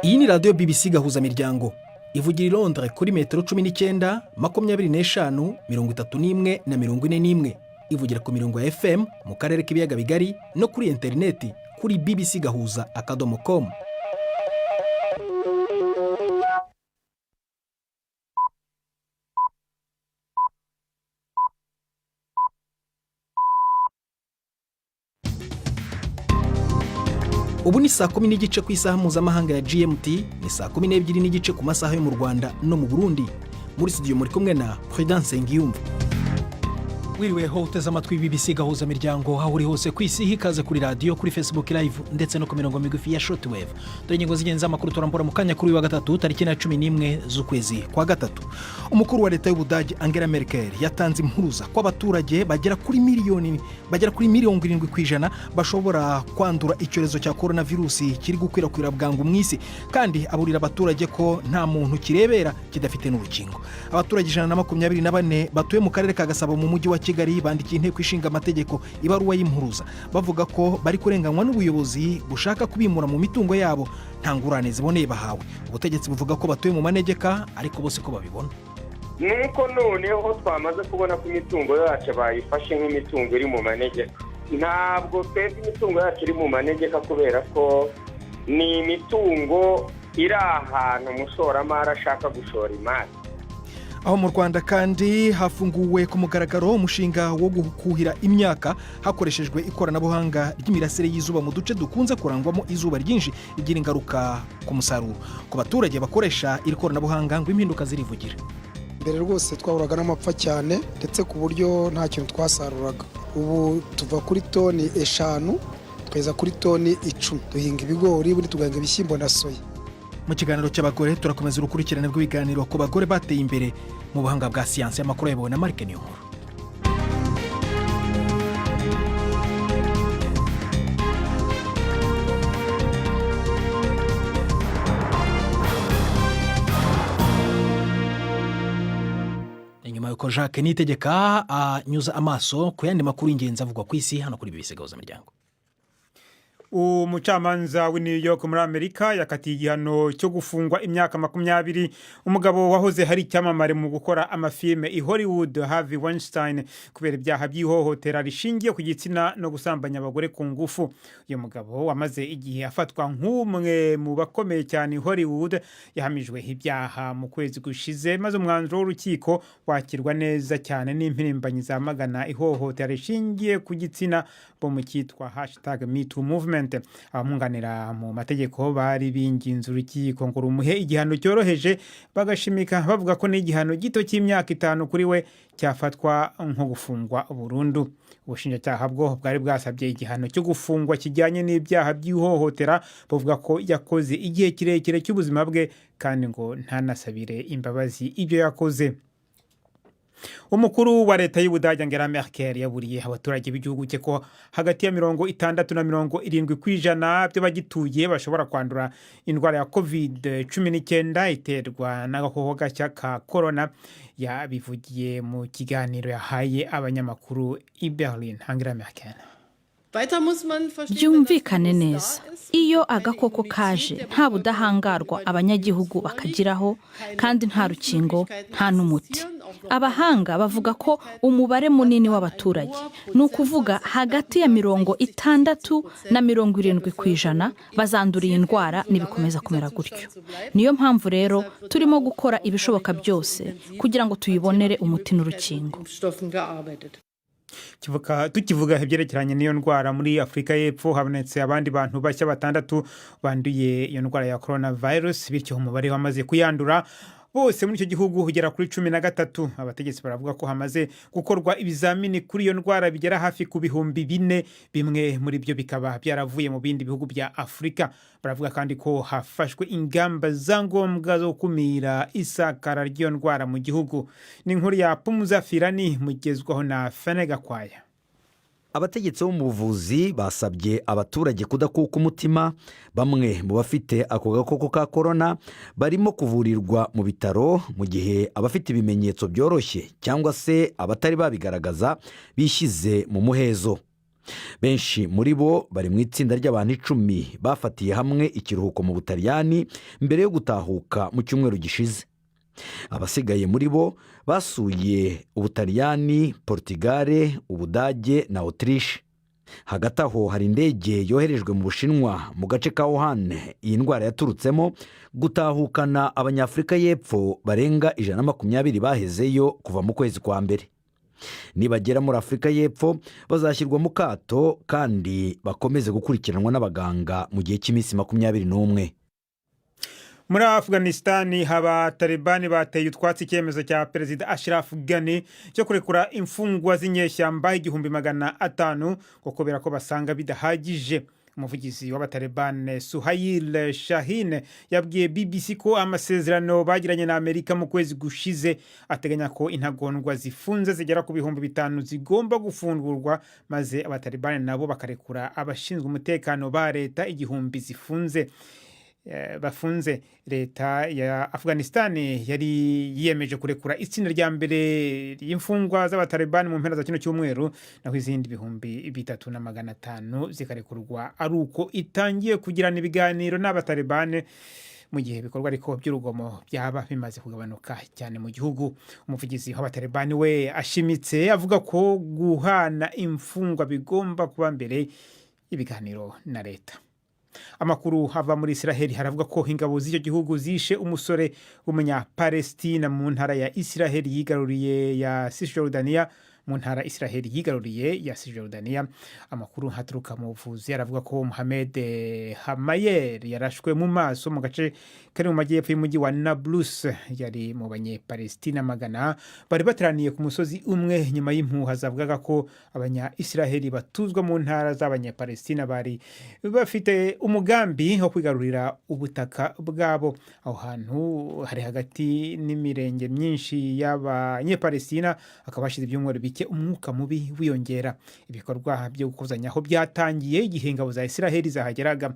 Iyi ni radiyo BBC Gahuzamiryango, ivugira i Londres kuri metero 19, 25, 31 na 41. Ivugira ku mirongo ya FM mu karere k'ibiyaga bigari no kuri interineti kuri bbcgahuza.com. Ubu ni saa 10:30 ku isaha mpuzamahanga ya GMT, ni saa 12:30 ku masaha yo mu Rwanda no mu Burundi. Muri studio muri kumwe na Prudence Nsengiyumva. Wiriweho uteze amatwi BBC Gahuza Miryango aho uri hose ku isi. Hikaze kuri radiyo, kuri Facebook Live ndetse no ku mirongo migufi ya shortwave. Dore ingingo z'ingenzi z'amakuru turambura mu kanya kuri uyu wa gatatu, tariki na 11 z'ukwezi kwa gatatu. Umukuru wa leta y'Ubudage Angela Merkel yatanze impuruza ko abaturage bagera kuri miliyoni, bagera kuri 70% bashobora kwandura icyorezo cya korona virusi kiri gukwirakwira bwangu mu isi, kandi aburira abaturage ko nta muntu kirebera kidafite n'urukingo. Abaturage 124 batuye mu karere ka Gasabo mu mujyi wa Kigali bandikiye Inteko Ishinga Amategeko ibaruwa y'impuruza, bavuga ko bari kurenganywa n'ubuyobozi bushaka kubimura mu mitungo yabo nta ngurane ziboneye bahawe. Ubutegetsi buvuga ko batuye mu manegeka, ariko bose ko babibona. Nuko noneho twamaze kubona ko imitungo yacu bayifashe nk'imitungo iri mu manegeka. Ntabwo twebwe imitungo yacu iri mu manegeka, kubera ko ni imitungo iri ahantu umushoramari ashaka gushora imari. Aho mu Rwanda kandi hafunguwe ku mugaragaro umushinga wo kuhira imyaka hakoreshejwe ikoranabuhanga ry'imirasire y'izuba mu duce dukunze kurangwamo izuba ryinshi rigira ingaruka ku musaruro. Ku baturage bakoresha iri koranabuhanga ngo impinduka zirivugira. Mbere rwose twahuraga n'amapfa cyane, ndetse ku buryo nta kintu twasaruraga. Ubu tuva kuri toni 5 tukageza kuri toni 10. Duhinga ibigori, ubundi tugahinga ibishyimbo na soya. Mu kiganiro cy'abagore turakomeza urukurikirane rw'ibiganiro ku bagore bateye imbere mu buhanga bwa siyansi. Amakuru yayobowe na Marike Niyonkuru. Inyuma y'uko Jacques Nitegeka anyuza amaso ku yandi makuru y'ingenzi avugwa ku isi hano kuri BBC Gahuzamiryango. Umucamanza w'i New York muri Amerika yakatiye igihano cyo gufungwa imyaka 20 umugabo wahoze hari icyamamare mu gukora amafilme i Hollywood, Harvey Weinstein, kubera ibyaha by'ihohotera rishingiye ku gitsina no gusambanya abagore ku ngufu. Uyu mugabo wamaze igihe afatwa nk'umwe mu bakomeye cyane i Hollywood yahamijwe ibyaha mu kwezi gushize, maze umwanzuro w'urukiko wakirwa neza cyane n'impirimbanyi zamagana ihohotera rishingiye ku gitsina bo mu cyitwa #MeTooMovement. Abamwunganira mu mategeko bari binginze urukiko ngo rumuhe igihano cyoroheje, bagashimika bavuga ko n'igihano gito cy'imyaka 5 kuri we cyafatwa nko gufungwa burundu. Ubushinjacyaha bwo bwari bwasabye igihano cyo gufungwa kijyanye n'ibyaha by'ihohotera, buvuga ko yakoze igihe kirekire cy'ubuzima bwe kandi ngo ntanasabire imbabazi ibyo yakoze. Umukuru wa leta y'Ubudage Angela Merkel yaburiye abaturage b'igihugu cye ko hagati ya 60 na 70% by'abagituye bashobora kwandura indwara ya COVID-19 iterwa n'agakoko gashya ka korona. Yabivugiye mu kiganiro yahaye abanyamakuru i Berlin. Angela Merkel. Byumvikane neza, iyo agakoko kaje nta budahangarwa abanyagihugu bakagiraho, kandi nta rukingo, nta n'umuti. Abahanga bavuga ko umubare munini w'abaturage, ni ukuvuga hagati ya 60 na 70%, bazandura iyi ndwara nibikomeza kumera gutyo. Niyo mpamvu rero turimo gukora ibishoboka byose kugira ngo tuyibonere umuti n'urukingo. Tukivuga ibyerekeranye n'iyo ndwara, muri Afurika y'Epfo habonetse abandi bantu bashya batandatu banduye iyo ndwara ya coronavirus, bityo umubare wamaze kuyandura bose muri icyo gihugu ugera kuri 13. Abategetsi baravuga ko hamaze gukorwa ibizamini kuri iyo ndwara bigera hafi ku 4000, bimwe muri byo bikaba byaravuye mu bindi bihugu bya Afurika. Baravuga kandi ko hafashwe ingamba za ngombwa zo gukumira isakara ry'iyo ndwara mu gihugu. Ni inkuru ya Pumuza Firani, mugezwaho na Fene Gakwaya. Abategetsi bo mu buvuzi basabye abaturage kudakuka umutima. Bamwe mu bafite ako gakoko ka korona barimo kuvurirwa mu bitaro, mu gihe abafite ibimenyetso byoroshye cyangwa se abatari babigaragaza bishyize mu muhezo. Benshi muri bo bari mu itsinda ry'abantu 10 bafatiye hamwe ikiruhuko mu Butaliyani mbere yo gutahuka mu cyumweru gishize. Abasigaye muri bo basuye Ubutaliyani, Portugal, Ubudage na Autriche. Hagati aho, hari indege yoherejwe mu Bushinwa, mu gace ka Wuhan iyi ndwara yaturutsemo, gutahukana Abanyafurika y'Epfo barenga 120 bahezeyo kuva mu kwezi kwa mbere. Nibagera muri Afurika y'Epfo bazashyirwa mu kato kandi bakomeze gukurikiranwa n'abaganga mu gihe cy'iminsi 21. Muri Afghanistan haba Talibani bateye utwatsi icyemezo cya Perezida Ashraf Ghani cyo kurekura imfungwa z'inyeshyamba 1500, ngo kubera ko basanga bidahagije. Umuvugizi w'Abatalibani Suhail Shaheen yabwiye BBC ko amasezerano bagiranye na Amerika mu kwezi gushize ateganya ko intagondwa zifunze zigera ku 5000 zigomba gufungurwa, maze Abatalibani nabo bakarekura abashinzwe umutekano ba leta 1000 zifunze, bafunze. Leta ya Afghanistan yari yiyemeje kurekura itsinda rya mbere ry'imfungwa z'Abatalibani mu mpera za kino cyumweru, naho izindi 3500 zikarekurwa ari uko itangiye kugirana ibiganiro n'Abatalibani, mu gihe ibikorwa ariko by'urugomo byaba bimaze kugabanuka cyane mu gihugu. Umuvugizi w'Abatalibani we ashimitse avuga ko guhana imfungwa bigomba kuba mbere y'ibiganiro na leta. Amakuru ava muri Israheli haravuga ko ingabo z'icyo gihugu zishe umusore w'Umunyapalestina mu ntara ya Israheli yigaruriye ya Cisjordania, mu ntara Israheli yigaruriye ya Cisjordania. Amakuru haturuka mu buvuzi aravuga ko Mohamed Hamayer yarashwe mu maso mu gace kari mu majyepfo y'umujyi wa Nablus. Yari mu Banyepalestina magana bari bateraniye ku musozi umwe nyuma y'impuha zavugaga ko Abanya Israheli batuzwa mu ntara z'Abanyepalestina bari bafite umugambi wo kwigarurira ubutaka bwabo. Aho hantu hari hagati n'imirenge myinshi y'Abanyepalestina, hakaba hashize ibyumweru bike umwuka mubi wiyongera. Ibikorwa byo gukozanyaho byatangiye igihe ingabo za Israheli zahageraga.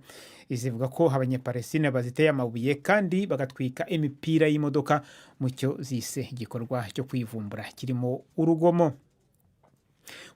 Zivuga ko Abanyepalestina baziteye amabuye kandi bagatwika imipira y'imodoka mu cyo zise igikorwa cyo kwivumbura kirimo urugomo.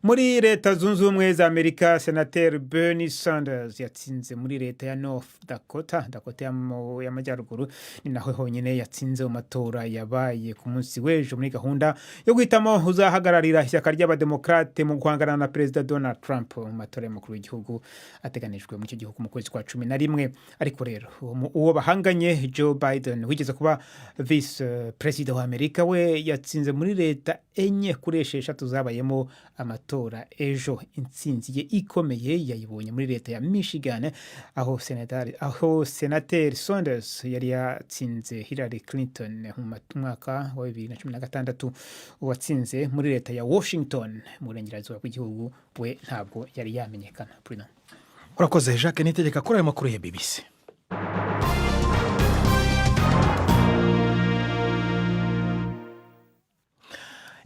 Muri Leta Zunze Ubumwe za Amerika, Senateri Bernie Sanders yatsinze muri leta ya North Dakota, Dakota y'Amajyaruguru. Ni naho honyine yatsinze mu matora yabaye ku munsi w'ejo muri gahunda yo guhitamo uzahagararira ishyaka ry'Abademokarate mu guhangana na Perezida Donald Trump mu matora y'umukuru w'igihugu ateganijwe muri icyo gihugu mu kwezi kwa 11. Ariko rero uwo bahanganye, Joe Biden wigeze kuba vice perezida wa Amerika, we yatsinze muri leta enye kuri esheshatu zabayemo amatora ejo. Intsinzi ye ikomeye yayibonye muri leta ya Michigan, aho Senateri Sanders yari yatsinze Hillary Clinton mu mwaka wa 2016. Uwatsinze muri leta ya Washington mu burengerazuba bw'igihugu we ntabwo yari yamenyekana. Prudent. Urakoze, Jacques Nitegeka, kuri ayo makuru ya BBC.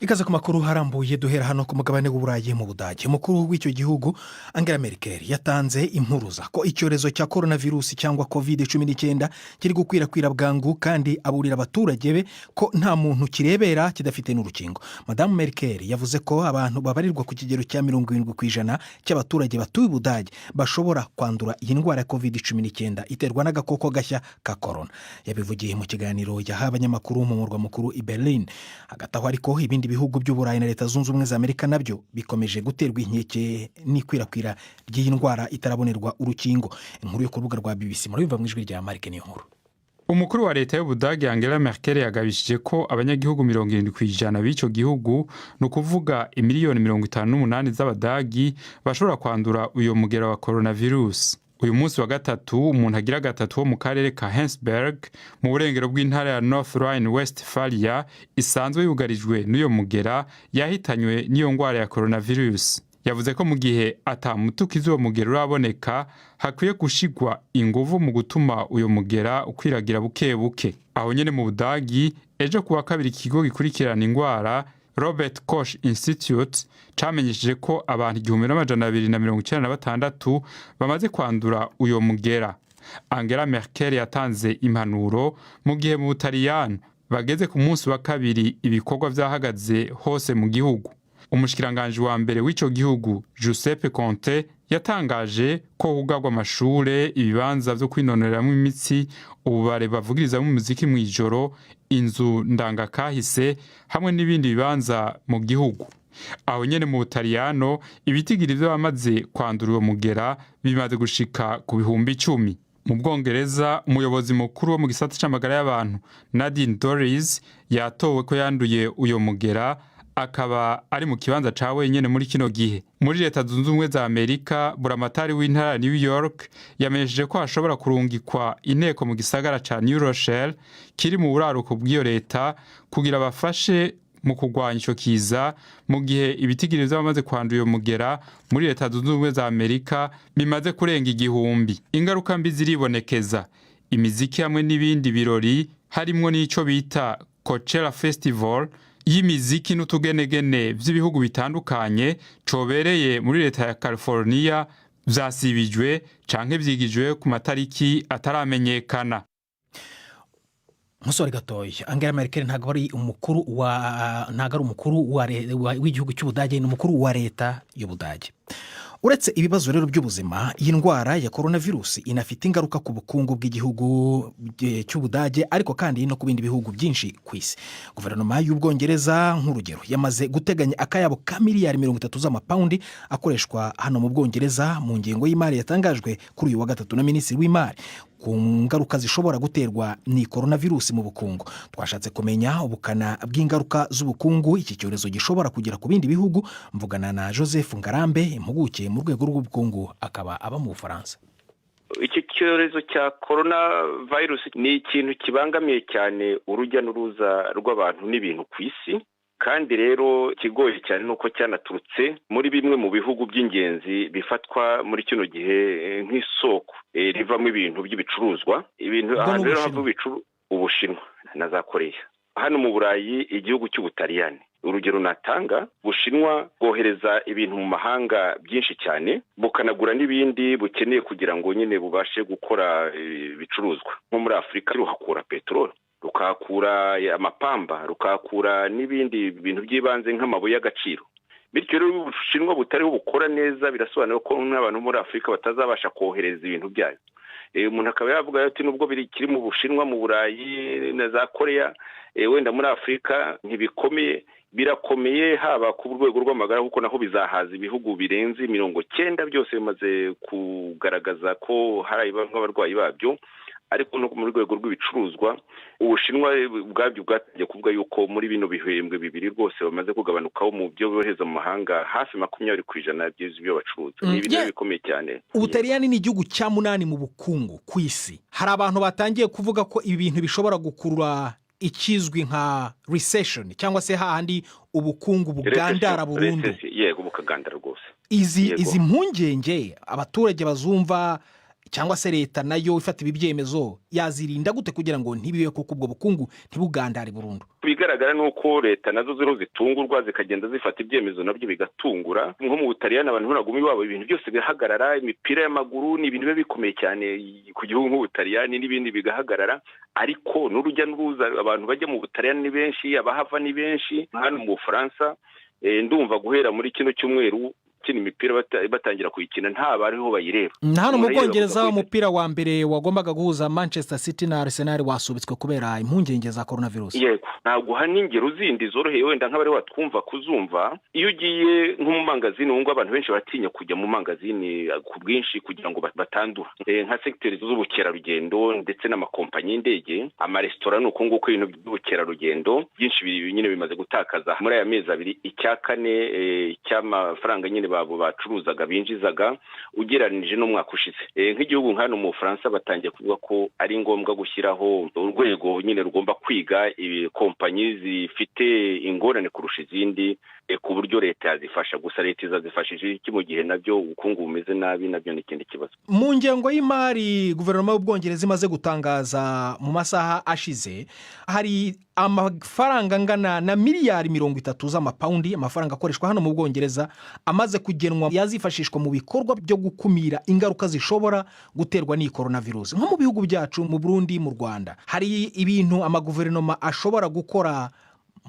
Ikaze ku makuru arambuye. Duhera hano ku mugabane w'Uburayi, mu Budage. Umukuru w'icyo gihugu Angela Merkel yatanze impuruza ko icyorezo cya korona virusi cyangwa COVID-19 kiri gukwirakwira bwangu, kandi aburira abaturage be ko nta muntu kirebera kidafite n'urukingo. Madamu Merkel yavuze ko abantu babarirwa ku kigero cya 70% cy'abaturage batuye Ubudage bashobora kwandura iyi ndwara ya COVID-19 iterwa n'agakoko gashya ka korona. Yabivugiye mu kiganiro yahaye abanyamakuru mu murwa mukuru i Berlin. Hagati aho ariko, ibindi bihugu by'Uburayi na Leta Zunze Ubumwe za Amerika nabyo bikomeje guterwa inkeke n'ikwirakwira ry'iyi ndwara itarabonerwa urukingo. Inkuru yo ku rubuga rwa BBC murabimva mu ijwi rya Marike niyo nkuru. Umukuru wa leta y'Ubudage Angela Merkel yagabishije ko abanyagihugu 70% b'icyo gihugu, ni ukuvuga imiliyoni 58 z'Abadagi, bashobora kwandura uyo mugera wa coronavirus. Uyu munsi wa gatatu, umuntu agira gatatu wo mu karere ka Hensberg mu burengero bw'intara ya North Rhine Westphalia isanzwe yugarijwe n'uyo mugera yahitanywe n'iyo ndwara ya coronavirus. Yavuze ko mu gihe ata muti ukiza uwo mugera uraboneka, hakwiye gushigwa inguvu mu gutuma uyo mugera ukwiragira buke buke. Aho nyene mu Budagi, ejo kuwa kabiri, ikigo gikurikirana ingwara Robert Koch Institute camenyesheje ko abantu 1296 bamaze kwandura uyo mugera. Angela Merkel yatanze impanuro mu gihe mu Butaliyano bageze ku munsi wa kabiri ibikorwa vyahagaze hose mu gihugu. Umushikiranganji wa mbere w'ico gihugu, Giuseppe Conte, yatangaje ko hugarwa amashure, ibibanza vyo kwinonoreramwo imitsi, ububare bavugirizamwo umuziki mw'ijoro, inzu ndangakahise hamwe n'ibindi bibanza mu gihugu. Aho nyene mu Butaliyano, ibitigiri vy'abamaze kwandura uwo mugera bimaze gushika ku 10,000. Mu Bwongereza, umuyobozi mukuru wo mu gisata c'amagara y'abantu, Nadine Dorries, yatowe ko yanduye uyo mugera, akaba ari mu kibanza ca wenyene muri kino gihe. Muri Leta Zunze Ubumwe za Amerika, buramatari w'intara ya New York yamenyesheje ko hashobora kurungikwa inteko mu gisagara ca New Rochelle kiri mu buraruko bw'iyo leta kugira bafashe mu kurwanya ico kiza, mu gihe ibitigiri vy'abamaze kwandura uyo mugera muri Leta Zunze Ubumwe za Amerika bimaze kurenga 1000. Ingaruka mbi ziribonekeza. Imiziki hamwe n'ibindi birori, harimwo n'ico bita Coachella Festival y'imiziki n'utugenegene vy'ibihugu bitandukanye cobereye muri leta ya California, vyasibijwe canke vyigijwe ku matariki ataramenyekana. Umusore gatoya, Angela Merkel ntabwo ari umukuru w'igihugu cy'Ubudage, ni umukuru wa leta y'Ubudage. Uretse ibibazo rero by'ubuzima, iyi ndwara ya korona virusi inafite ingaruka ku bukungu bw'igihugu cy'Ubudage, ariko kandi no ku bindi bihugu byinshi ku isi. Guverinoma y'Ubwongereza, nk'urugero, yamaze guteganya akayabo ka miliyari 30 z'amapawundi akoreshwa hano mu Bwongereza mu ngengo y'imari yatangajwe kuri uyu wa gatatu na minisitiri w'imari, ku ngaruka zishobora guterwa ni korona virusi mu bukungu. Twashatse kumenya ubukana bw'ingaruka z'ubukungu iki cyorezo gishobora kugera ku bindi bihugu, mvugana na Joseph Ngarambe, impuguke mu rwego rw'ubukungu, akaba aba mu Bufaransa. Iki cyorezo cya korona virusi ni ikintu kibangamiye cyane urujya n'uruza rw'abantu n'ibintu ku isi. Kandi rero ikigoye cyane ni uko cyanaturutse muri bimwe mu bihugu by'ingenzi bifatwa muri kino gihe nk'isoko rivamo ibintu by'ibicuruzwa. Ibintu ahantu rero hava Ubushinwa na za Koreya, hano mu Burayi igihugu cy'Ubutaliyani. Urugero natanga, Bushinwa bwohereza ibintu mu mahanga byinshi cyane, bukanagura n'ibindi bukeneye kugira ngo nyine bubashe gukora ibicuruzwa. Nko muri Afurika ruhakura peteroli, rukahakura amapamba, rukahakura n'ibindi bintu by'ibanze nk'amabuye y'agaciro. Bityo rero, Ubushinwa butariho bukora neza, birasobanura ko n'abantu muri Afurika batazabasha kohereza ibintu byayo. Umuntu akaba yavuga ati nubwo bikiri mu Bushinwa, mu Burayi na za Koreya, wenda muri Afurika ntibikomeye. Birakomeye, haba ku rwego rw'amagara, kuko naho bizahaza ibihugu birenze 90 byose bimaze kugaragaza ko hari nk'abarwayi babyo. Ariko no mu rwego rw'ibicuruzwa, Ubushinwa ubwabyo bwatangiye kuvuga yuko muri bino bihembwe 2 rwose bamaze kugabanukaho mu byo bohereza mu mahanga hafi 20% by'ibyo bacuruza. Ni ibintu bikomeye cyane. Ubutaliyani ni igihugu cya munani mu bukungu ku isi. Hari abantu batangiye kuvuga ko ibi bintu bishobora gukurura ikizwi nka recession, cyangwa se hahandi ubukungu bugandara burundu. Yego, bukagandara rwose. Izi mpungenge abaturage bazumva, cyangwa se leta nayo ifata ibi byemezo yazirinda gute kugira ngo ntibibe kuko ubwo bukungu ntibugandare burundu? Ibigaragara ni uko leta nazo ziriho zitungurwa, zikagenda zifata ibyemezo nabyo bigatungura. Nko mu Butaliyani, abantu ntibaguma iwabo, ibintu byose bigahagarara. Imipira y'amaguru ni ibintu biba bikomeye cyane ku gihugu nk'Ubutaliyani, n'ibindi bigahagarara. Ariko n'urujya n'uruza, abantu bajya mu Butaliyani ni benshi, abahava ni benshi. Hano mu Bufaransa, ndumva guhera muri kino cyumweru kino imipira batangira kuyikina nta bariho bayireba. Hano mu Bwongereza, umupira wa mbere wagombaga guhuza Manchester City na Arsenal wasubitswe kubera impungenge za korona virusi. Yego, ntabwo hari n'ingero zindi zoroheye wenda nk'abari watwumva kuzumva. Iyo ugiye nko mu mangazini, ubu ngubu abantu benshi baratinya kujya mu mangazini ku bwinshi kugira ngo batandura. Nka segiteri z'ubukerarugendo ndetse n'amakompanyi y'indege, amaresitora, ni uko nguko. Ibintu by'ubukerarugendo byinshi nyine bimaze gutakaza muri aya mezi 2 icya kane cy'amafaranga nyine babo bacuruzaga, binjizaga, ugereranije n'umwaka ushize. Nk'igihugu nka hano mu Bufaransa, batangiye kuvuga ko ari ngombwa gushyiraho urwego nyine rugomba kwiga kompanyi zifite ingorane kurusha izindi, ku buryo leta yazifasha. Gusa leta izazifashije iki mu gihe nabyo ubukungu bumeze nabi? Nabyo ni ikindi kibazo. Mu ngengo y'imari guverinoma y'Ubwongereza imaze gutangaza mu masaha ashize, hari amafaranga angana na miliyari 30 z'amapawundi, amafaranga akoreshwa hano mu Bwongereza, amaze kugenwa yazifashishwa mu bikorwa byo gukumira ingaruka zishobora guterwa n'iyi korona virusi. Nko mu bihugu byacu, mu Burundi, mu Rwanda, hari ibintu amaguverinoma ashobora gukora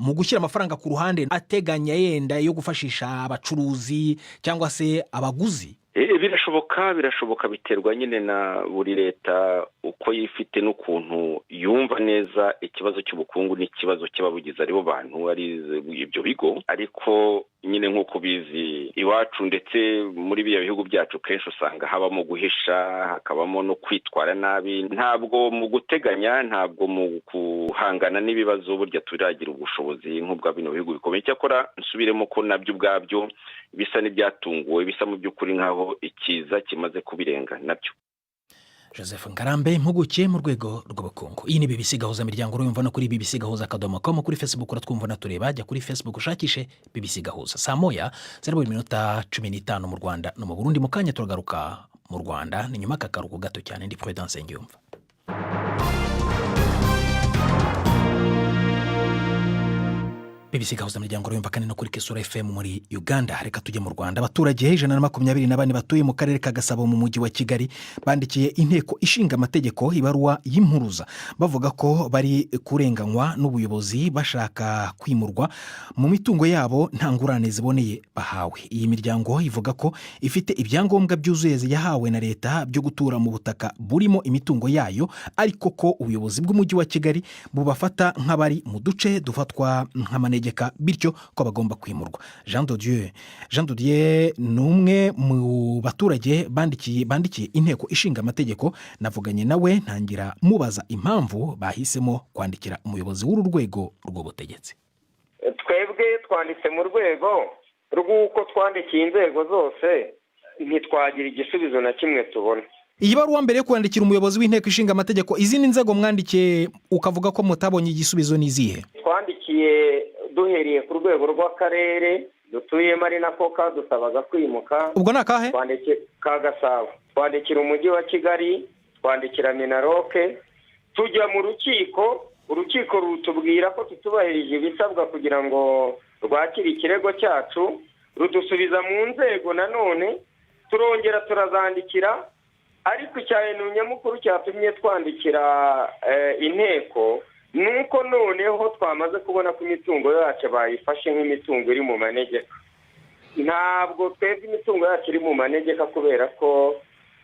Mu gushyira amafaranga ku ruhande ateganya yenda yo gufashisha abacuruzi cyangwa se abaguzi? Birashoboka, birashoboka. Biterwa nyine na buri leta uko yifite n'ukuntu yumva neza ikibazo cy'ubukungu n'ikibazo cy'ababugize, aribo bantu, ari ibyo bigo. Ariko nyine nk'uko ubizi, iwacu ndetse muri biriya bihugu byacu, kenshi usanga habamo guhisha, hakabamo no kwitwara nabi. Ntabwo mu guteganya, ntabwo mu guhangana n'ibibazo burya turagira ubushobozi nk'ubwa bino bihugu bikomeye. Cyakora nsubiremo ko nabyo ubwabyo bisa n'ibyatunguwe, bisa mu by'ukuri nk'aho ikiza kimaze kubirenga nabyo. Joseph Ngarambe, impuguke mu rwego rw'ubukungu. Iyi ni BBC Gahuza Miryango, urumva no kuri bbcgahuza.com. Kuri Facebook uratwumva natureba, jya kuri Facebook ushakishe BBC Gahuza. Saa 1:15 mu Rwanda no mu Burundi. Mu kanya turagaruka mu Rwanda, ni nyuma y'akaruhuko gato cyane. Ndi Prudence Ngiyumva. BBC Gahuza Miryango, urumva kandi no kuri Kisoro FM muri Uganda. Reka tujye mu Rwanda. Abaturage 124 batuye mu karere ka Gasabo mu mujyi wa Kigali bandikiye Inteko Ishinga Amategeko ibaruwa y'impuruza, bavuga ko bari kurenganywa n'ubuyobozi bashaka kwimurwa mu mitungo yabo nta ngurane ziboneye bahawe. Iyi miryango ivuga ko ifite ibyangombwa byuzuye yahawe na leta byo gutura mu butaka burimo imitungo yayo, ariko ko ubuyobozi bw'umujyi wa Kigali bubafata nk'abari mu duce dufatwa nk'amanegeka, bityo ko bagomba kwimurwa. Jean de Dieu ni umwe mu baturage bandikiye Inteko Ishinga Amategeko. Navuganye nawe ntangira mubaza impamvu bahisemo kwandikira umuyobozi w'uru rwego rw'ubutegetsi. Twebwe twanditse mu rwego rw'uko twandikiye inzego zose, ntitwagira igisubizo na kimwe tubona. Iyi baruwa, mbere yo kwandikira umuyobozi w'Inteko Ishinga Amategeko, izindi nzego mwandikiye ukavuga ko mutabonye igisubizo ni izihe? Twandikiye duhereye ku rwego rw'akarere dutuyemo, ari nako kadusabaga kwimuka. Ubwo ni akahe? Ka Gasabo. Twandikira umujyi wa Kigali, twandikira MINALOC, tujya mu rukiko. Urukiko rutubwira ko tutubahirije ibisabwa kugira ngo rwakire ikirego cyacu, rudusubiza mu nzego nanone, turongera turazandikira. Ariko icya nyamukuru cyatumye twandikira inteko ni uko noneho twamaze kubona ko imitungo yacu bayifashe nk'imitungo iri mu manegeka. Ntabwo twebwe imitungo yacu iri mu manegeka, kubera ko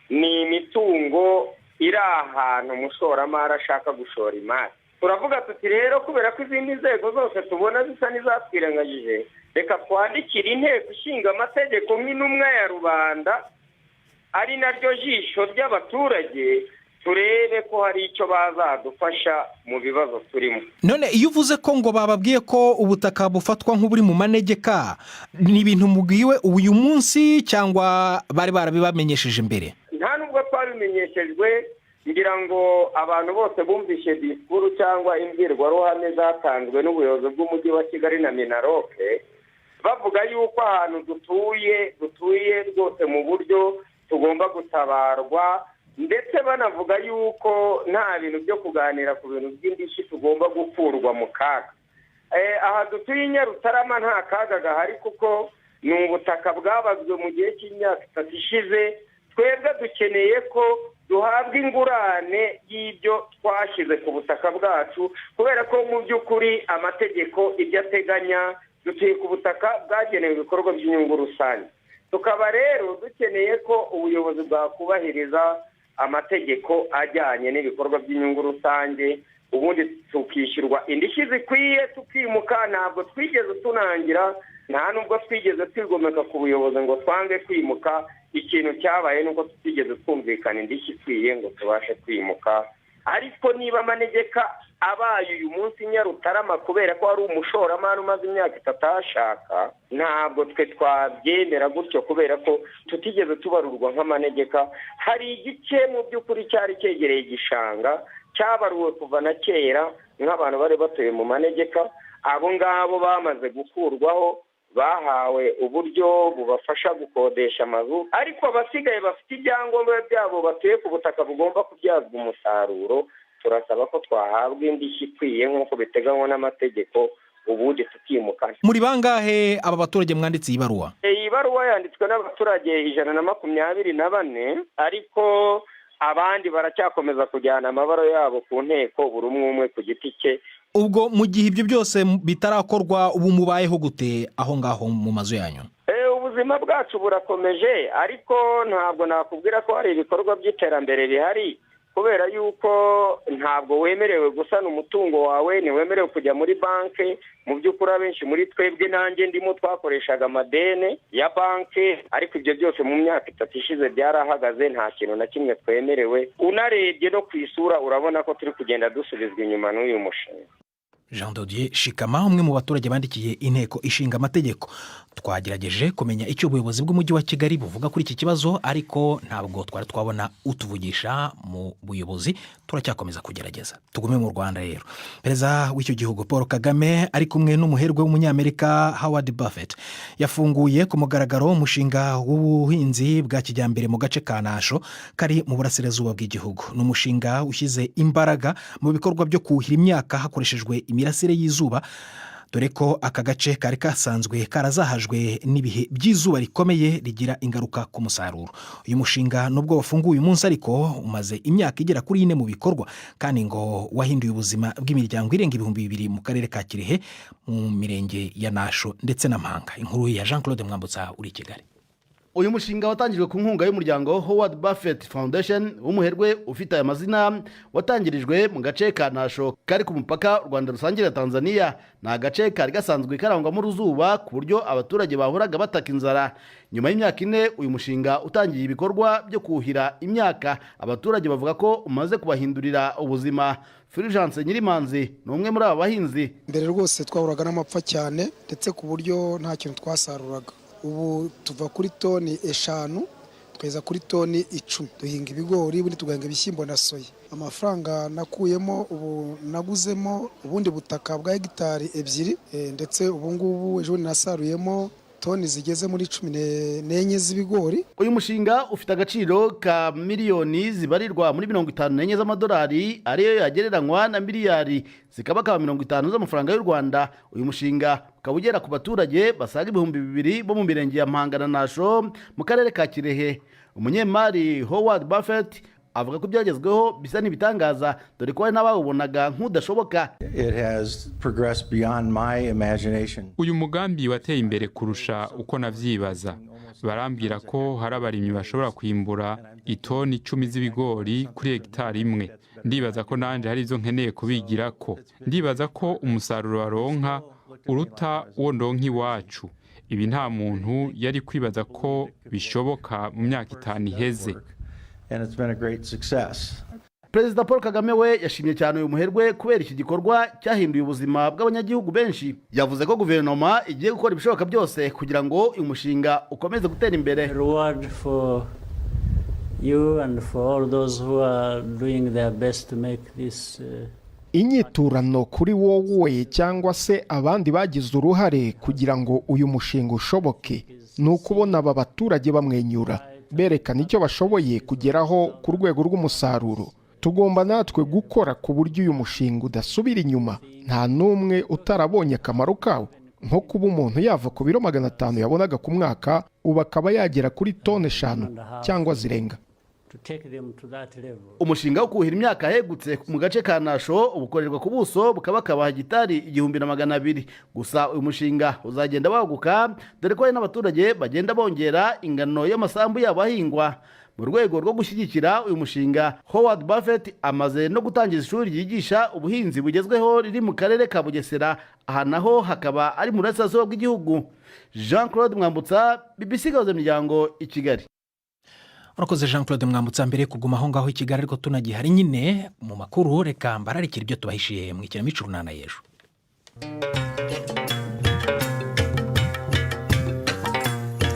ni imitungo iri ahantu umushoramari ashaka gushora imari. Turavuga tuti rero, kubera ko izindi nzego zose tubona zisa n'izatwirengagije, reka twandikire Inteko Ishinga Amategeko nk'intumwa ya rubanda, ari naryo jisho ry'abaturage, turebe ko hari icyo bazadufasha mu bibazo turimo. None iyo uvuze ko ngo bababwiye ko ubutaka bufatwa nk'uburi mu manegeka, ni ibintu mubwiwe uyu munsi cyangwa bari barabibamenyesheje mbere? Nta nubwo twabimenyeshejwe. Ngira ngo abantu bose bumvishe disikuru cyangwa imbwirwaruhame zatanzwe n'ubuyobozi bw'umujyi wa Kigali na MINALOC, bavuga yuko ahantu dutuye, dutuye rwose mu buryo tugomba gutabarwa, ndetse banavuga yuko nta bintu byo kuganira ku bintu by'indishyi, tugomba gukurwa mu kaga. Aha dutuye i Nyarutarama nta kaga gahari, kuko ni ubutaka bwabazwe mu gihe cy'imyaka 3 ishize. Twebwe dukeneye ko duhabwa ingurane y'ibyo twashyize ku butaka bwacu, kubera ko mu by'ukuri amategeko ibyo ateganya, dutuye ku butaka bwagenewe ibikorwa by'inyungu rusange. Tukaba rero dukeneye ko ubuyobozi bwakubahiriza amategeko ajyanye n'ibikorwa by'inyungu rusange, ubundi tukishyurwa indishyi zikwiye, tukimuka. Ntabwo twigeze tunangira, nta nubwo twigeze twigomeka ku buyobozi ngo twange kwimuka. Ikintu cyabaye ni uko tutigeze twumvikana indishyi ikwiye ngo tubashe kwimuka. Ariko niba amanegeka abaye uyu munsi Nyarutarama kubera ko hari umushoramari umaze imyaka 3 ahashaka, ntabwo twe twabyemera gutyo, kubera ko tutigeze tubarurwa nk'amanegeka. Hari igice mu by'ukuri cyari cyegereye igishanga cyabaruwe kuva na kera nk'abantu bari batuye mu manegeka. Abo ngabo bamaze gukurwaho, bahawe uburyo bubafasha gukodesha amazu, ariko abasigaye bafite ibyangombwa byabo batuye ku butaka bugomba kubyazwa umusaruro, turasaba ko twahabwa indishyi ikwiye nk'uko biteganywa n'amategeko, ubundi tukimuka. Muri bangahe aba baturage mwanditse iyi baruwa? Iyi baruwa yanditswe n'abaturage 124, ariko abandi baracyakomeza kujyana amabaro yabo ku nteko, buri umwe umwe ku giti cye. Ubwo mu gihe ibyo byose bitarakorwa, ubu mubayeho gute aho ngaho mu mazu yanyu? Ubuzima bwacu burakomeje, ariko ntabwo nakubwira ko hari ibikorwa by'iterambere bihari, kubera yuko ntabwo wemerewe gusana umutungo wawe, ntiwemerewe kujya muri banki. Mu by'ukuri, abenshi muri twebwe, nanjye ndimo, twakoreshaga amadeni ya banki, ariko ibyo byose mu myaka 3 ishize byarahagaze. Nta kintu na kimwe twemerewe. Unarebye no ku isura, urabona ko turi kugenda dusubizwa inyuma n'uyu mushinga. Jean Dodier Shikama, umwe mu baturage bandikiye Inteko Ishinga Amategeko. Twagerageje kumenya icyo ubuyobozi bw'Umujyi wa Kigali buvuga kuri iki kibazo, ariko ntabwo twari twabona utuvugisha mu buyobozi. Turacyakomeza kugerageza. Tugume mu Rwanda rero. Perezida w'icyo gihugu Paul Kagame ari kumwe n'umuherwe w'Umunyamerika Howard Buffett yafunguye ku mugaragaro umushinga w'ubuhinzi bwa kijyambere mu gace ka Nasho kari mu burasirazuba bw'igihugu. Ni umushinga ushyize imbaraga mu bikorwa byo kuhira imyaka hakoreshejwe imirasire y'izuba, dore ko aka gace kari kasanzwe karazahajwe n'ibihe by'izuba rikomeye rigira ingaruka ku musaruro. Uyu mushinga, nubwo wafunguye uyu munsi, ariko umaze imyaka igera kuri 4 mu bikorwa, kandi ngo wahinduye ubuzima bw'imiryango irenga 2000 mu karere ka Kirehe, mu mirenge ya Nasho ndetse na Mpanga. Inkuru ya Jean Claude Mwambutsa uri i Kigali. Uyu mushinga watangijwe ku nkunga y'umuryango Howard Buffett Foundation w'umuherwe ufite aya mazina, watangirijwe mu gace ka Nasho kari ku mupaka u Rwanda rusangira Tanzania. Ni agace kari gasanzwe karangwamo uruzuba, ku buryo abaturage bahoraga bataka inzara. Nyuma y'imyaka 4 uyu mushinga utangiye ibikorwa byo kuhira imyaka, abaturage bavuga ko umaze kubahindurira ubuzima. Fulgence Nyirimanzi ni umwe muri aba bahinzi. Mbere rwose twahuraga n'amapfa cyane, ndetse ku buryo nta kintu twasaruraga. Ubu tuva kuri toni 5 tukageza kuri toni 10. Duhinga ibigori, ubundi tugahinga ibishyimbo na soya. Amafaranga nakuyemo, ubu naguzemo ubundi butaka bwa hegitari 2, ndetse ubu ngubu ejo nasaruyemo toni zigeze muri 14 z'ibigori. Uyu mushinga ufite agaciro ka miliyoni zibarirwa muri 54 z'amadolari, ariyo yagereranywa na miliyari zikaba 50 z'amafaranga y'u Rwanda. Uyu mushinga ukaba ugera ku baturage basaga 2000 bo mu mirenge ya Mpanga na Nasho mu karere ka Kirehe. Umunyemari Howard Buffett avuga ko ibyagezweho bisa n'ibitangaza, dore ko hari n'abawubonaga nk'udashoboka. Uyu mugambi wateye imbere kurusha uko navyibaza. Barambwira ko hari abarimyi bashobora kwimbura itoni 10 z'ibigori kuri hegitari imwe. Ndibaza ko nanje hari ibyo nkeneye kubigira ko ndibaza ko umusaruro baronka uruta uwo ndonka iwacu. Ibi nta muntu yari kwibaza ko bishoboka mu myaka 5 iheze. Perezida Paul Kagame we yashimye cyane uyu muherwe kubera iki gikorwa cyahinduye ubuzima bw'abanyagihugu benshi. Yavuze ko guverinoma igiye gukora ibishoboka byose kugira ngo uyu mushinga ukomeze gutera imbere. Reward for you and for all those who are doing their best to make this Inyiturano kuri wowe cyangwa se abandi bagize uruhare kugira ngo uyu mushinga ushoboke ni ukubona aba baturage bamwenyura, berekana icyo bashoboye kugeraho ku rwego rw'umusaruro. Tugomba natwe gukora ku buryo uyu mushinga udasubira inyuma, nta n'umwe utarabonye akamaro kawo, nko kuba umuntu yava ku biro 500 yabonaga ku mwaka, ubu akaba yagera kuri toni 5 cyangwa zirenga. To take them to that level. Umushinga wo kuhira imyaka yegutse mu gace ka Nasho ubukorerwa ku buso bukaba hegitari 1200. Gusa uyu mushinga uzagenda waguka, dore ko hari n'abaturage bagenda bongera ingano y'amasambu yabo ahingwa. Mu rwego rwo gushyigikira uyu mushinga, Howard Buffett amaze no gutangiza ishuri ryigisha ubuhinzi bugezweho riri mu karere ka Bugesera. Aha naho hakaba ari mu burasirazuba bw'igihugu. Jean Claude Mwambutsa, BBC Gahuza Miryango, i Kigali. Urakoze, Jean Claude Mwambutsa. Mbere kuguma aho ngaho i Kigali, ariko tunagihari nyine mu makuru, reka mbararikira ibyo tubahishiye mu ikinamico Urunana y'ejo.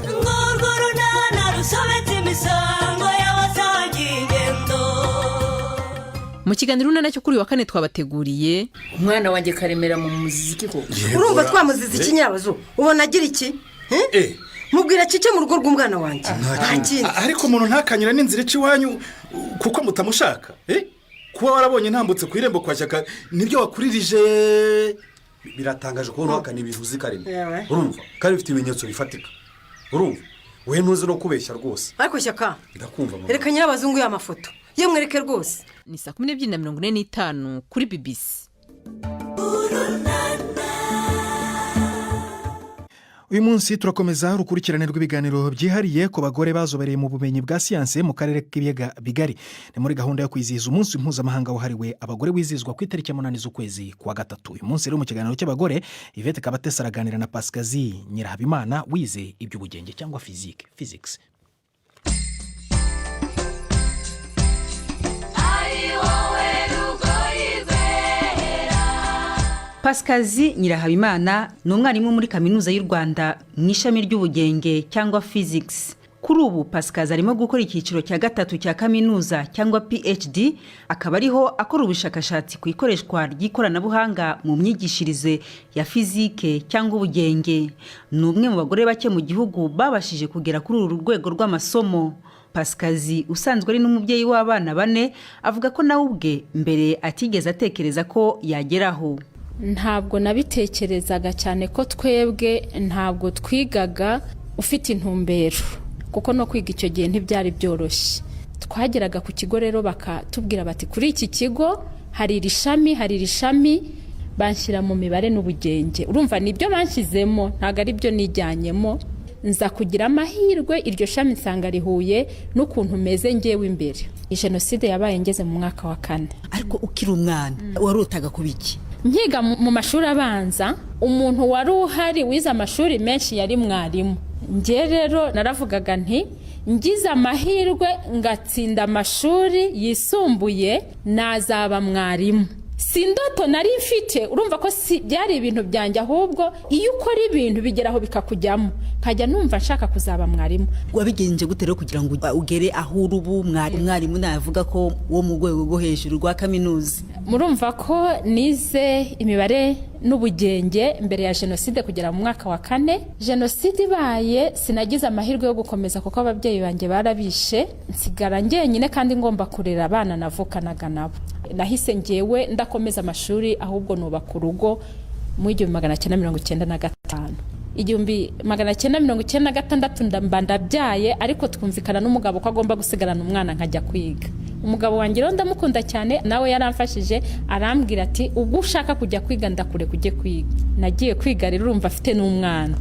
Ngurwo urunana rusobetse imisango y'abasangiye ingendo. Mu kiganiro Urunana cyo kuri uyu wa kane twabateguriye: Umwana wanjye Karemera mu muziki koko? Urumva twamuziza iki, nyabazu? Ubona agira iki? Mubwira kike mu rugo rw'umwana wanjye? Nta kindi. Ariko umuntu ntakanyura n'inzira ica iwanyu kuko mutamushaka. Kuba warabonye ntambutse ku irembo kwa Shyaka nibyo wakuririje? Biratangaje kubona uhakana ibintu uzi, Karema. Urumva kandi bifite ibimenyetso bifatika. Urumva we ntuzi no kubeshya rwose. Ariko Shyaka, Ndakumva, mama. reka nyirabazungu y'amafoto ye mwereke rwose. Ni saa 12:45 kuri BBC. Uyu munsi turakomeza urukurikirane rw'ibiganiro byihariye ku bagore bazobereye mu bumenyi bwa siyanse mu karere k'Ibiyaga Bigari. Ni muri gahunda yo kwizihiza umunsi mpuzamahanga wahariwe abagore, wizihizwa ku itariki ya 8 z'ukwezi kwa gatatu. Uyu munsi rero, mu kiganiro cy'abagore, Yvette Kabatesi araganira na Pasikazi Nyirahabimana wize iby'ubugenge cyangwa fizike, physics. Ari wowe rugoyi rwera. Pasikazi Nyirahabimana ni umwarimu muri Kaminuza y'u Rwanda mu ishami ry'ubugenge cyangwa physics. Kuri ubu Pasikazi arimo gukora icyiciro cya gatatu cya kaminuza cyangwa PhD, akaba ariho akora ubushakashatsi ku ikoreshwa ry'ikoranabuhanga mu myigishirize ya fizike cyangwa ubugenge. Ni umwe mu bagore bake mu gihugu babashije kugera kuri uru rwego rw'amasomo. Pasikazi, usanzwe ari n'umubyeyi w'abana bane, avuga ko nawe ubwe mbere atigeze atekereza ko yageraho. Ntabwo nabitekerezaga cyane, ko twebwe ntabwo twigaga ufite intumbero, kuko no kwiga icyo gihe ntibyari byoroshye. Twageraga ku kigo rero bakatubwira bati: "Kuri iki kigo hari iri shami, hari iri shami." Banshyira mu mibare n'ubugenge. Urumva nibyo banshyizemo, ntabwo ari byo nijyanyemo. Nza kugira amahirwe, iryo shami nsanga rihuye n'ukuntu meze ngewe imbere. Jenoside yabaye ngeze mu mwaka wa kane. Ariko ukiri umwana warotaga kuba iki? Nkiga mu mashuri abanza, umuntu wari uhari wize amashuri menshi yari mwarimu. Njye rero naravugaga nti: "Ngize amahirwe ngatsinda amashuri yisumbuye, nazaba mwarimu." Si indoto nari mfite, urumva ko si byari ibintu byanjye, ahubwo iyo ukora ibintu bigeraho bikakujyamo, nkajya numva nshaka kuzaba mwarimu. Wabigenje gute rero kugira ngo ugere aho uri ubu, umwarimu navuga ko wo mu rwego rwo hejuru rwa kaminuza? Murumva ko nize imibare n'ubugenge mbere ya jenoside kugera mu mwaka wa kane. Jenoside ibaye sinagize amahirwe yo gukomeza, kuko ababyeyi banjye barabishe, nsigara njyenyine kandi ngomba kurera abana navukanaga nabo. Nahise ngewe ndakomeza amashuri, ahubwo nubaka urugo mu 1995. 1996 mba ndabyaye, ariko twumvikana n'umugabo ko agomba gusigarana umwana nkajya kwiga. Umugabo wanjye rero ndamukunda cyane, nawe yaramfashije, arambwira ati: "Ubwo ushaka kujya kwiga, ndakure kujye kwiga." Nagiye kwiga rero, urumva afite n'umwana.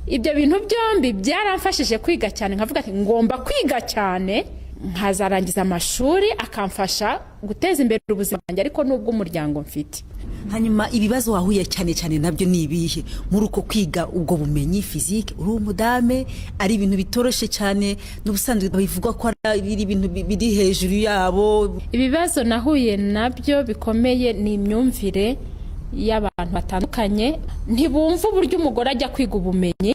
Ibyo bintu byombi byaramfashije kwiga cyane, nkavuga ati: "Ngomba kwiga cyane nkazarangiza amashuri, akamfasha guteza imbere ubuzima bwanjye, ariko n'ubw'umuryango mfite." Hanyuma ibibazo wahuye cyane cyane nabyo ni ibihe muri uko kwiga ubwo bumenyi fizike, uri umudame? Ari ibintu bitoroshye cyane, n'ubusanzwe bivugwa ko ari ibintu biri hejuru yabo. Ibibazo nahuye nabyo bikomeye ni imyumvire y'abantu batandukanye. Ntibumva uburyo umugore ajya kwiga ubumenyi,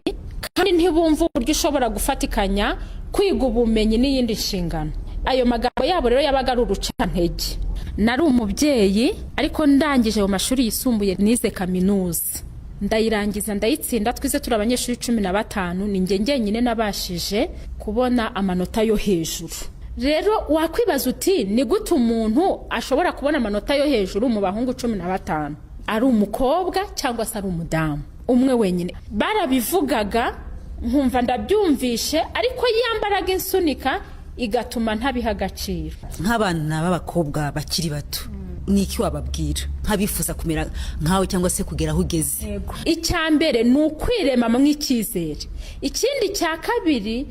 kandi ntibumva uburyo ushobora gufatikanya kwiga ubumenyi n'iyindi nshingano. Ayo magambo yabo rero yabaga ari urucantege. Nari umubyeyi, ariko ndangije mu mashuri yisumbuye nize kaminuza, ndayirangiza, ndayitsinda. Twize turi abanyeshuri 15, ni njye njyenyine nabashije kubona amanota yo hejuru. Rero wakwibaza uti: "Ni gute umuntu ashobora kubona amanota yo hejuru mu bahungu 15, ari umukobwa cyangwa se ari umudamu umwe wenyine?" Barabivugaga nkumva ndabyumvishe, ariko ya mbaraga insunika igatuma ntabiha agaciro. Nk'abana b'abakobwa bakiri bato, ni iki wababwira nk'abifuza kumera nkawe cyangwa se kugera aho ugeze? Icya mbere ni ukwiremamo icyizere. Ikindi cya kabiri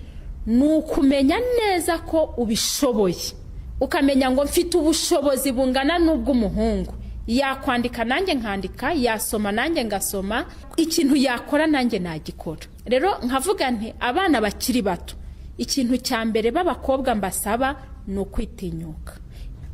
ni ukumenya neza ko ubishoboye, ukamenya ngo mfite ubushobozi bungana n'ubw'umuhungu. Yakwandika nanjye nkandika, yasoma nanjye ngasoma, ikintu yakora nanjye nagikora. Rero nkavuga nti: abana bakiri bato, ikintu cya mbere b'abakobwa mbasaba ni ukwitinyuka.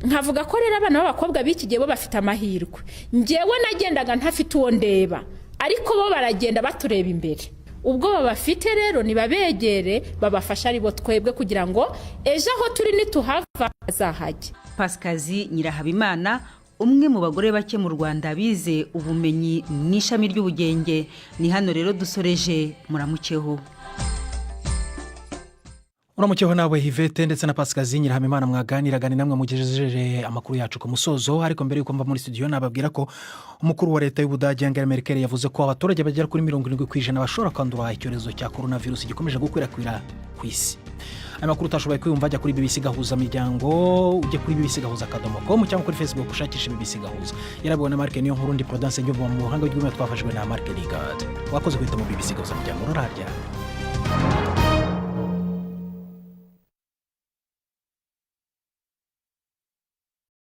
Nkavuga ko rero abana b'abakobwa b'iki gihe bo bafite amahirwe. Ngewe nagendaga ntafite uwo ndeba, ariko bo baragenda batureba imbere. Ubwoba bafite rero nibabegere babafashe, ari bo twebwe, kugira ngo ejo aho turi nituhava bazahajye. Pasikazi Nyirahabimana, umwe mu bagore bake mu Rwanda bize ubumenyi mu ishami ry'ubugenge. Ni hano rero dusoreje, muramukeho. Uramukeho nawe Yvette, ndetse na Pasikazi Nyirahamimana mwaganiraga. Ni namwe mugejeje amakuru yacu ku musozo. Ariko mbere y'uko mva muri studio, nababwira ko umukuru wa leta y'Ubudage Angela Merkel yavuze ko abaturage bagera kuri 70% bashobora kwandura icyorezo cya korona virusi gikomeje gukwirakwira ku isi. Aya makuru utashoboye kuyumva, ajya kuri BBC Gahuza Miryango, ujye kuri bbcgahuza.com cyangwa kuri Facebook ushakishe BBC Gahuza. Yarabiwe na Mark Niyo Nkuru, ndi Prudence Nyumva. Mu buhanga bw'ibyuma twafashijwe na Mark Ligard. Wakoze guhitamo BBC Gahuza Miryango. Ruraharyana.